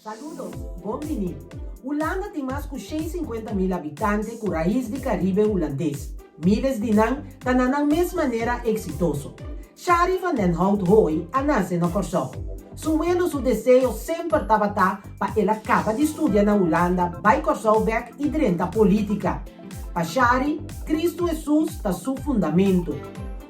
Saludos, bon bini. Hulanda tin mas ku 150 mil habitante ku rais di Karibe hulandes. Miles di nan ta na nan mes manera eksitoso. Shari van den Hout Hooi a nase na Kòrsou. Su welo su deseo semper tabata pa el a kaba di studia na Hulanda, bai Kòrsou bèk i drenta polítika. Pa Shari, Kristu Hesus ta su fundamentu.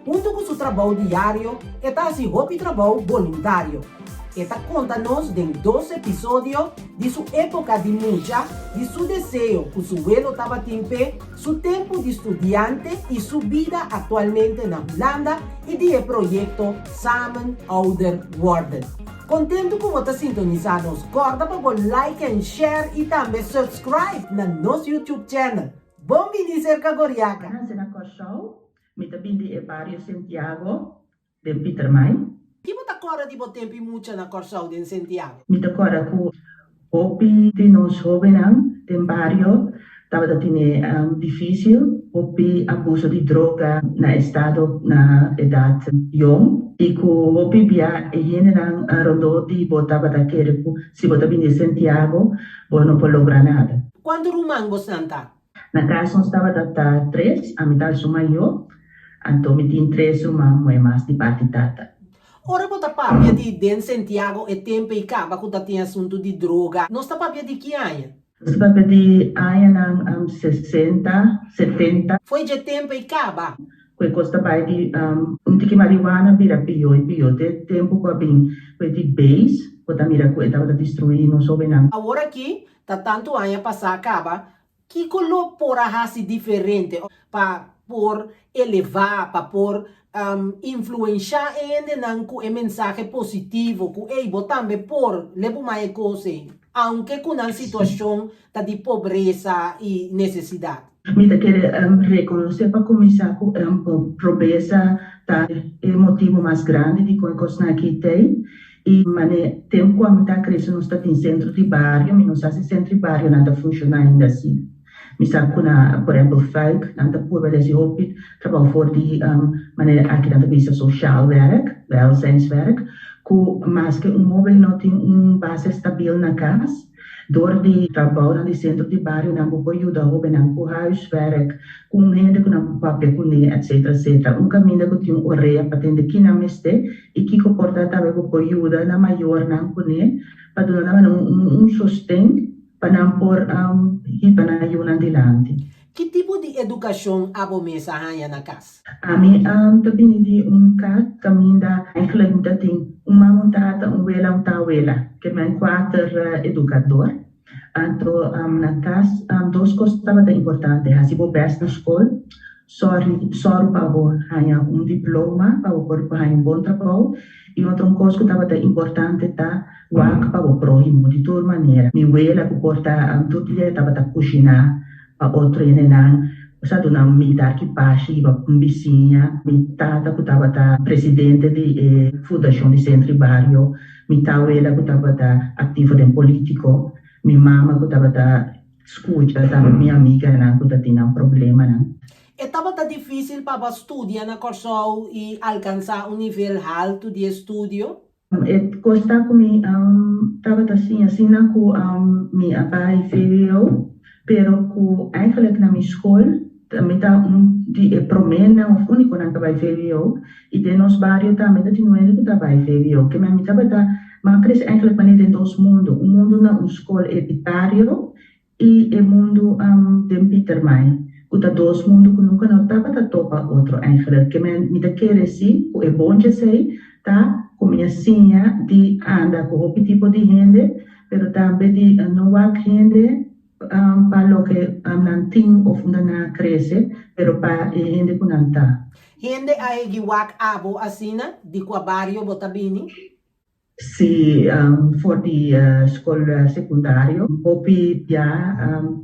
Huntu ku su trabou diario, e ta hasi hopi trabou boluntario. E ta konta nos den dos episodio di su époka di mucha, di su deseo ku su welo tabatin p'e, su tempu di studiante i su bida aktualmente na Hulanda i di e proyekto Samen Ouder Worden. Kontentu ku bo ta sintonisá nos, kòrda pa bo like and share i tambe subscribe na nos YouTube channel. Bon bini serka Goriaka! Mi a nase na Kòrsou, mi ta bin di e bario Sentiago den Pietermaai. Ki bo ta kòrda di bo tempu i mucha na Kòrsou den Sentiago? Mi ta kòrda ku hopi di nos hóbennan den bario tabata tene difísil, hopi abuso di droga na estado na edat yong i ku hopi bia e hendenan rondó di bo tabata kere ku si bo ta bini di Sentiago bo no por logra nada. Kuantu ruman bosnan ta? Na kas nos tabata ta tres, ami ta su mayó, anto mi tin tres ruman muhé mas di parti tata. Ora bo ta papia di den Sentiago e tempu ei kaba ku ta tin asuntu di droga, nos ta papia di ki aña? Nos ta papia di añanan sesenta, setenta. Foi dje tempu ei kaba. Ku e kos ta bai di un tiki marihuana bira pió i pió te tempu ku a bin ku e di base, bo ta mira ku e tabata destruí nos hóbennan. Awor aki ta tantu aña pasá kaba, Kiko lo por a hasi diferente pa por elevá, pa por influenshá e hendenan ku e mensahe positivo ku ey bo tambe por lebumá e kos ey, aunke ku nan situashon ta di pobresa i nesesidat? Mi ta kere rekonosé pa kuminsá ku pobresa ta e motibu mas grandi dikon e kosnan aki t'ey. I manera tempu ku ami ta krese nos ta tin sentro di bario, mi no sa si sentro di barionan ta funshoná ainda si. Mi sa ku na por ehèmpel Fuik nan ta purba di hasi hopi trabou for di manera aki nan ta bisa sociaal werk, welzijnswerk, ku maske un hóben no tin un base stabil na kas, Dor di trabounan di sentro di barionan bo por yuda hobennan ku huiswerk, ku un hende ku nan por papia kuné, etcetera, etcetera. Un kaminda ku tin un orea pa tende ki nan mester i kiko por ta tambe bo por yuda nan mayornan kuné pa duna nan un sosten pa nan por hiba nan yunan dilanti. Ki tipo di edukashon abo mes a haña na kas? Ami ta bini di un kas kaminda eigenlijk mi ta tin un mama, un tata, un wela, un tawela, ke men kuater edukador. Anto na kas dos kos tabata importante, hasi bo bèst na skol, sòri sòru pa bo haña un diploma pa bo por haña un bon trabou, i otro un kos ku tabata importante ta wak pa bo próhimo di tur manera. Mi wela ku por ta tur dia tabata kushiná Pa otro hendenan sa duna mi darki pashi riba un bisiña, mi tata ku tabata presidente di e fundashon di Sentro i Bario, mi tawela ku tabata aktivo den politiko, mi mama ku tabata skucha tambe mi amiganan ku ta tin nan problemanan. E tabata difísil pa bo studia na Kòrsou i alkansá un nivel haltu di estudio? E kos ta ku mi tabata siña asina ku mi a bai vwo, pero ku eigenlijk na mi skol mi ta un di e proménan òf únikonan ku a bai vwo i den nos bario tambe ta tin un hende ku ta bai vwo. Ke mi tabata, mi a krese eigenlijk manera den dos mundu, un mundu na un skol elitario I e mundu den Pietermaai, ku ta dos mundu ku nunka no tabata topa otro eigenlijk. Ke men mi ta kere si ku e bon djesei ta ku mi a siña di anda ku hopi tipo di hende, pero tambe di no wak hende pa loke nan tin of unda nan a krese, pero pa e hende ku nan ta. Hende a hegi wak abo asina, di kua bario bo ta bini? Si, for di skol sekundario. Hopi bia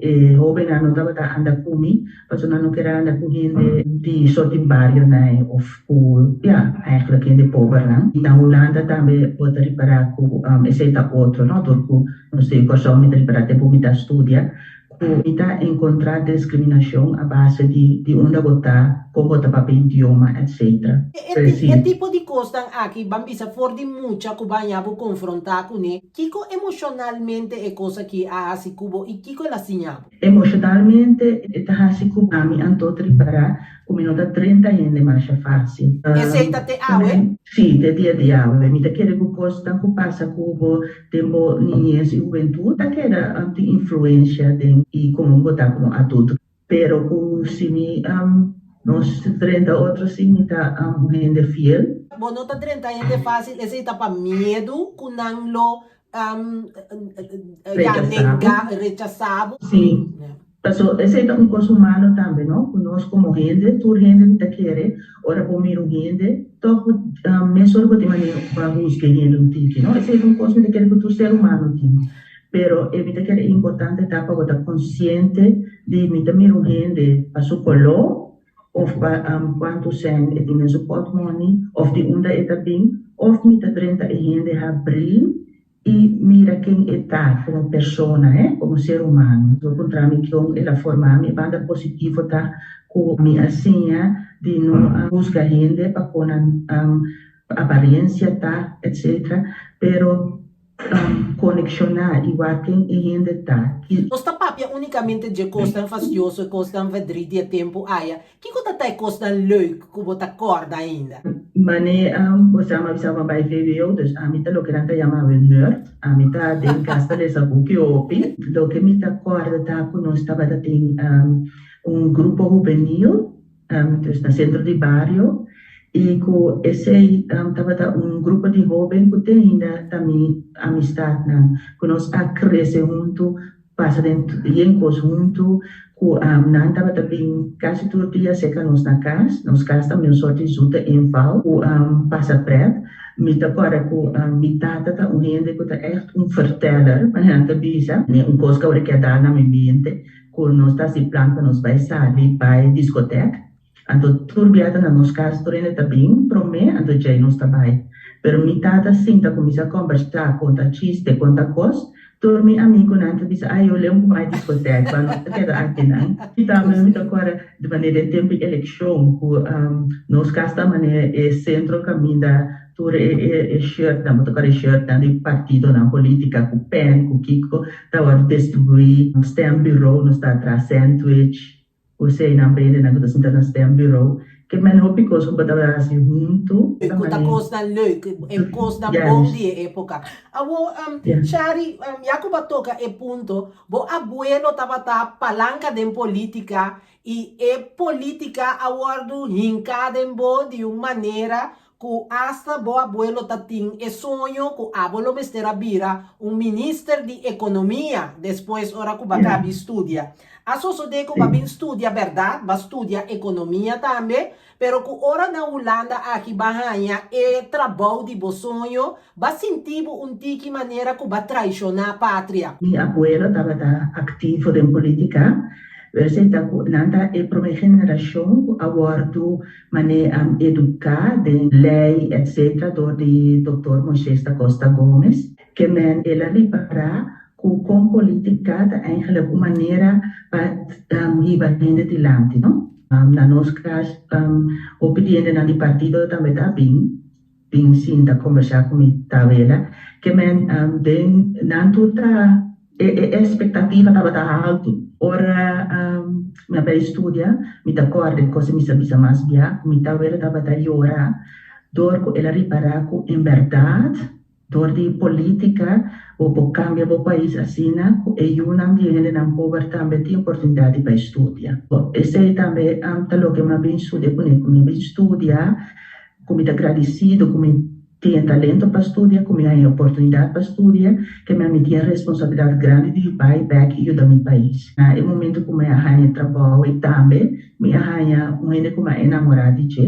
e hóbennan no tabata anda ku mi, pasobra nan no kier a anda ku hende di sorti barionan òf ku, ya, eigenlijk hende pobernan. Na Hulanda tambe bo ta ripará ku esei ta otro, no? Dor ku nos den Kòrsou mi ta ripará tempu mi ta studia. Ku mi ta enkontrá diskriminashon a base di di unda bo ta, kon bo ta papia idioma, etc. E tipo di kosnan aki ban bisa for di mucha ku baña bo konfrontá kuné. Kiko emoshonalmente e kos aki a hasi ku bo i kiko el a siña bo? Emoshonalmente e ta hasi ku ami anto ta ripará ku mi no ta drenta hende masha fásil. Esei ta te awe? Sí, te dia di awe. Mi ta kere ku kosnan ku pasa ku bo den bo niñes i hubentut ta keda tin influensia den i komo bo ta komo adulto. Pero ku si mi no drenta otro si mi ta un hende fiel. Bo no ta drenta hende fásil, esei ta pa miedu ku nan lo ya nenga, rechasá bo. Sí. Paso esei ta un kos humano tambe no, ku nos komo hende, tur hende mi ta kere ora bo mira un hende tòg bo mesora bo tin manera pa husga e hende un tiki no, esei ta un kos mi ta kere ku tur ser humano tin, pero e mi ta kere importante ta pa bo ta konsiente di mi ta mira un hende pa su koló òf pa kuantu sèn e tin den su pòtmòni òf di unda e ta bin òf mi ta drenta e hende habrí I mira ken e ta komo persona, he, komo ser humano. Lo puntra mi kion el a forma mi. E banda positivo ta ku mi a siña di no a husga hende pa kon nan apariencia ta, etcetera, pero konekshoná i wak ken e hende ta. Ki. Nos ta papia únikamente dje kosnan fastioso, e kosnan verdriet di e tempu aya. Kiko ta ta e kosnan leuk ku bo ta kòrda ainda? Mane Osama a bisa bo a bai vwo, dus ami ta loke nan ta yama awe nerd. Ami ta den kas ta lesa buki hopi. Loke mi ta kòrda ta ku nos tabata tin un grupo hubenil, dus na sentro di bario, i ku esei tabata un grupo di hóben ku te ainda ta mi amistatnan, ku nos a krese huntu. Pasa den yen kos huntu ku nan tabata bin kasi tur dia serka nos na kas. Nos kas ta un sort di zoete inval ku pasa pret. Mi ta kòrda ku mi tata ta un hende ku ta ègt un verteller, manera nan ta bisa. Un kos ku awor a keda na mi mente ku nos ta hasi plan pa nos bai sali bai diskotek. Anto tur bia ta na nos kas tur hende ta bin promé, anto djei nos ta bai. Pero mi tata sinta kuminsá kòmbersá, konta chiste, konta kos. Tur mi amigunan ta bisa, Ai, yo leu ku bai diskotèk, ba nos ta keda akinan. I tambe mi ta kòrda di manera den tempu di elekshon ku nos kas ta manera e sentro kaminda tur e shirtnan, bo ta kòrda e shirtnan di partidonan polítika ku pèn, ku kiko ta wòrdu distribuí, stembureau nos ta traha sandwich. Osei nan bendenan ku ta sinta na stembureau. Ke men hopi kos ku bo tabata hasi huntu. Ku ta kosnan leuk, e kosnan bon di e epoka. Awor, Shari, ya ku bo a toka e punto, bo abuelo tabata palanka den politika i e politika a wòrdu hinká den bo di un manera ku asta bo abuelo ta tin e soño ku abo lo mester a bira un minister di ekonomia despues ora ku bo a kabi studia. A sosodé ku bo a bin studia bèrdat, bo a studia ekonomia tambe, pero ku ora na Hulanda aki bo a haña e trabou di bo soño, bo a sinti bo un tiki manera ku bo a traishoná patria. Mi abuelo tabata aktivo den politika, pero esei ta ku nan ta e promé generashon ku a wòrdu mané eduká den lei etcetera dor di doktor Moisés da Costa Gomez, ke men el a ripará Ku kon politica ta eigenlijk un manera pa hiba hende dilanti, no? Na nos kas hopi di hendenan di partido tambe ta bin bin sinta kombersá ku mi tawela ke men den nan tur ta e e espektativa tabata haltu. Ora mi a bai studia mi ta kòrda e kos mi sa bisa mas bia ku mi tawela tabata yora dor ku el a ripará ku en bèrdat Dor di politica bo por cambia bo pais asina cu e yunan di e hendenan pober tambe tin oportunidad di bay studia. Esey tambe ta loke mi a bin studia cune, cu mi a bin studia, cu mi ta gradicido cu mi tin e talento pa studia, cu mi a haña e oportunidad pa studia, ke mi a mi tin e responsabilidad grandi di bay bek y yuda mi pais. Na e momento cu mi a haña trabao y tambe mi a haña un hende cu mi a enamora di dje.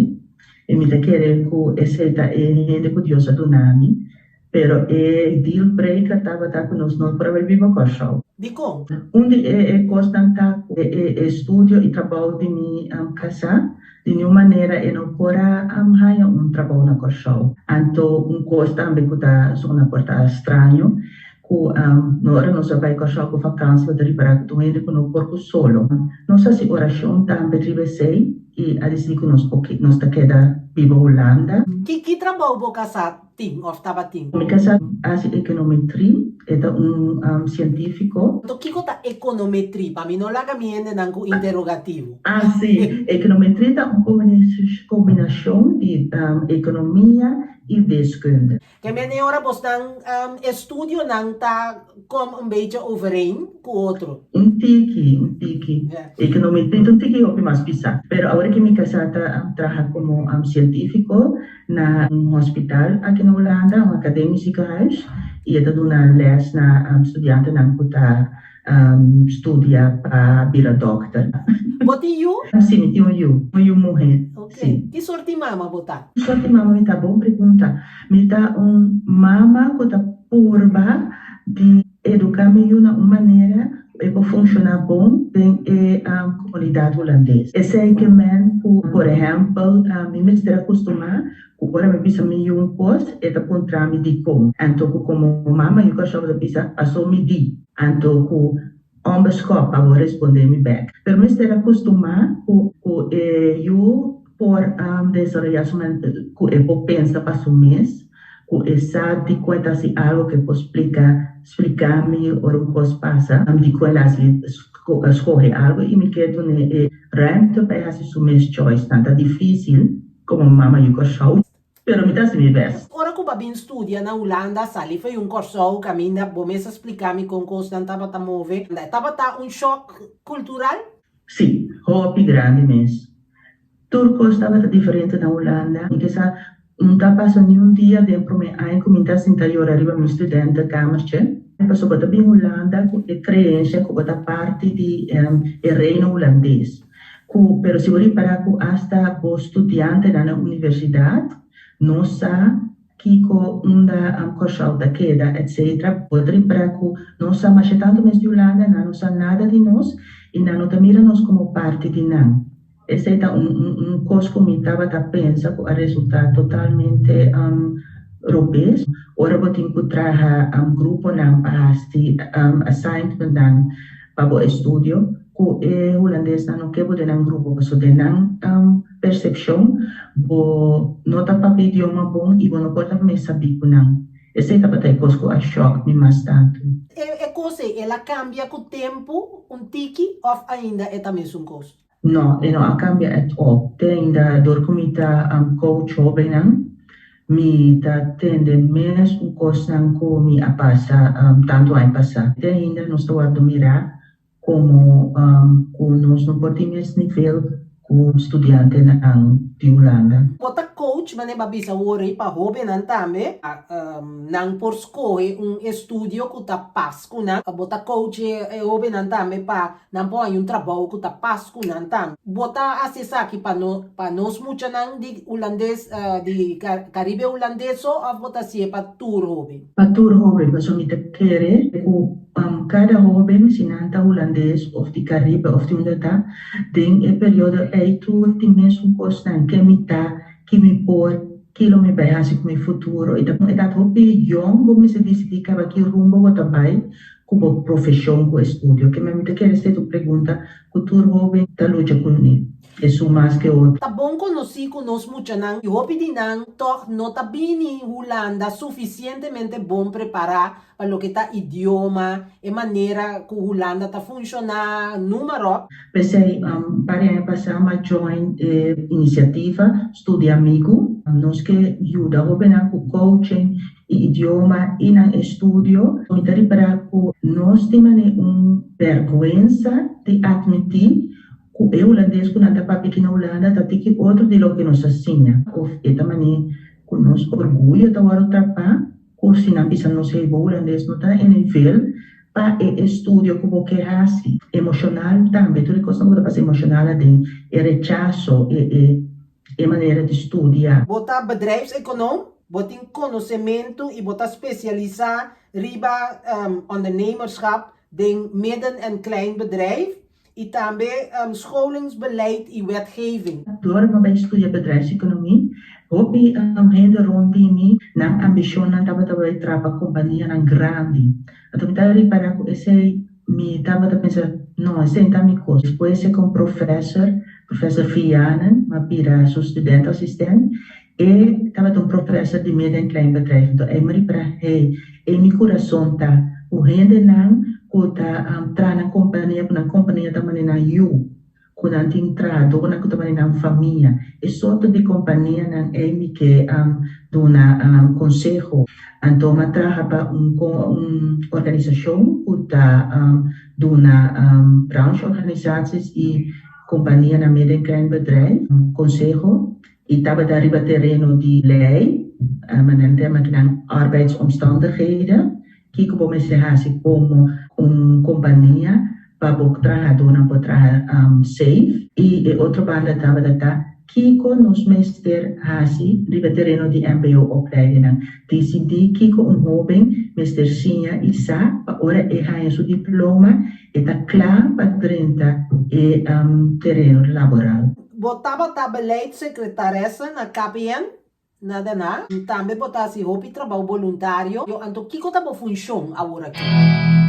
I mi ta kere ku esei ta e hende ku Dios a duna mi. Pero e deal breaker tabata ku nos no por a bai biba Kòrsou. Dikon? Un di e kosnan ta ku e estudio i trabou di mi kasá, di niun manera e no por a haña un trabou na Kòrsou. Anto un kos tambe ku ta zona por ta straño, Ku no ora nos a bai Kòrsou ku vakansi bo ta ripará ku tur hende ku no por ku solo. Nos a hasi orashon tambe riba esei i a disidí ku nos oke nos ta keda biba Hulanda. Ki ki trabou bo kasá tin òf tabatin? Mi kasá a hasi ekonometri, e ta un sientífiko. Anto kiko ta ekonometri? Pa mi no laga mi hendenan ku interogativo. Ah si, ekonometri ta un kombinashon di ekonomia i wiskunde. Ke mene ora bosnan estudionan ta kom un bechi overeen ku otro? Un tiki, un tiki. Ekonometri ta un tiki hopi mas pisá. Pero awor ke mi kasá ta traha komo sientífiko na un hospital aki na Hulanda, un akademisch ziekenhuis, i e ta duna lès na studiantenan ku ta Studia pa bira dòkter. Bo tin yu? Sí, mi tin un yu. Un yu muhé, sí. Ki sort di mama bo ta? Ki sort di mama mi ta? Bon pregunta. Mi ta un mama ku ta purba di eduká mi yu na un manera ku e por funshoná bon den e komunidat hulandes. Esei ke men ku, por ehèmpel, mi mester a kustumá Ku ora mi bisa mi yu un kos, e ta puntra mi dikon. Anto ku komo mama yu Kòrsou ta bisa, Pasó mi di. Anto ku ònbeskòp pa bo respondé mi bèk. Pero mester a kustumá ku ku e yu por desaroyá su ku e por pensa pa su mes, ku e sa dikon e ta hasi algu ku e por splika splika mi ora un kos pasa, dikon el a hasi skohe algu i mi ke dun'é e ruimte pa e hasi su mes choice. Nan ta difísil. Komo mama yu Kòrsou, pero mi ta hasi mi bèst. Ora ku bo a bin studia na Hulanda, sali for un Kòrsou kaminda bo mes a splika mi kon kosnan tabata move. Tabata un shòk kultural? Sí, hopi grandi mes. Tur kos tabata diferente na Hulanda. Mi ke sa no ta pasa niun dia den promé aña ku mi ta sinta yora riba mi studentenkamertje. Pasobra bo ta bin Hulanda ku e kreensia ku bo ta parti di e Reino Hulandes. Ku, pero si bo ripará ku asta bo studiantenan na universidat no sa kiko unda Kòrsou ta keda etcetera, bo ta ripará ku no sa masha tantu mes di Hulanda, nan no sa nada di nos i nan no ta mira nos komo parti di nan. Esei ta un un kos ku mi tabata pensa ku a resultá totalmente robes. Ora bo tin ku traha gruponan pa hasi assignmentnan pa bo estudio, Ku e hulandesnan no ke bo den nan grupo paso den nan persepshon bo no ta papia idioma bon i bo no por ta mes sabí ku nan. Esei tabata e kos ku a shòk mi mas tantu. E kos ei el a kambia ku tempu un tiki òf ainda e ta mesun kos? No, e no a kambia at all. Te ainda dor ku mi ta coach hóbennan mi ta tende mes un kosnan ku mi a pasa tantu aña pasá. Te ainda nos ta wòrdu mirá Komo ku nos no por tin mes nivel ku studiantenan di Hulanda. Bo ta coach manera bo a bisa awor ei pa hobennan tambe nan por skohe un estudio ku ta pas ku nan. Bo ta coach e hobennan tambe pa nan por haña un trabou ku ta pas ku nan tambe. Bo ta hasi esaki pa no pa nos muchanan di hulandes di Karibe Hulandes so òf bo ta hasié pa tur hoben? Pa tur hoben pasobra mi ta kere ku Kada hoben, si nan ta hulandes of di Karibe of di unda ta, den e periodo ei tur tin mesun kosnan, ken mi ta, ki mi por, ki lo mi bai hasi ku mi futuro. I ta un edat hopi yong bo mester disidí kaba ki rumbo bo ta bai ku bo profeshon, ku estudio. Ke mi ta kere esei ta un pregunta ku tur hoben ta lucha kuné, esun mas ke otro. Ta bon konosí ku nos muchanan i hopi di nan tòg no ta bini Hulanda sufisientemente bon prepará pa loke ta idioma, e manera ku Hulanda ta funshoná, numa ròp. P'esei, un par di aña pasá m'a join e inisiativa Studia Amigu. Nos ke yuda hóbennan ku coaching i idioma i nan estudio. Mi ta ripará ku nos tin manera un bèrgwensa di atmití ku e hulandes ku nan ta papia aki na Hulanda ta tiki otro di loke nos a siña. Òf e ta manera ku nos orguyo ta wòrdu trapá. Ku si nan bisa nos hey bo hulandes no ta na e nivel pa e estudio ku bo ke hasi. Emoshonal tambe, tur e kosnan ku ta pasa emoshonal aden, e rechaso, e e e manera di studia. Bo ta bedrijfseconoom, bo tin konosementu i bo ta spesialisá riba ondernemerschap den midden en klein bedrijf. I tambe scholingsbeleid i wetgeving. Dor mi a bai studia bedrijfseconomie, hopi hende rond di mi, nan ambicionnan tabata bai traha pa companianan grandi. Anto mi ta ripara cu esey mi tabata pensa, no, esey ta mi cos. Despues e con professor, professor Vianen, mi a bira su student assistent. E tabata un professor di midden en klein bedrijf. Anto ey mi ripara, hey, ey mi curason ta cu hendenan cu ta traha na compania, cu nan compania ta mane nan yu. Ku nan tin trahadónan ku ta mane nan famia. E sorto di kompanianan ei mi ke duna konseho. Anto mi a traha pa un un organisashon ku ta duna brancheorganisaties i kompanianan midden en klein bedrijf konseho i tabata riba tereno di lei, nan ta yama kinan arbeidsomstandigheden. Kiko bo mester hasi komo un kompania pa bo trahadónan por traha safe? I e otro banda tabata ta kiko nos mester hasi riba tereno di mbo opleidingnan? Disidí kiko un hóben mester siña i sa pa ora e haña su diploma e ta kla pa drenta e tereno laboral. Bo tabata beleidssecretaresse na KPN? Nada na. Tambe bo ta hasi hopi trabou boluntario. Anto kiko ta bo funshon awor aki?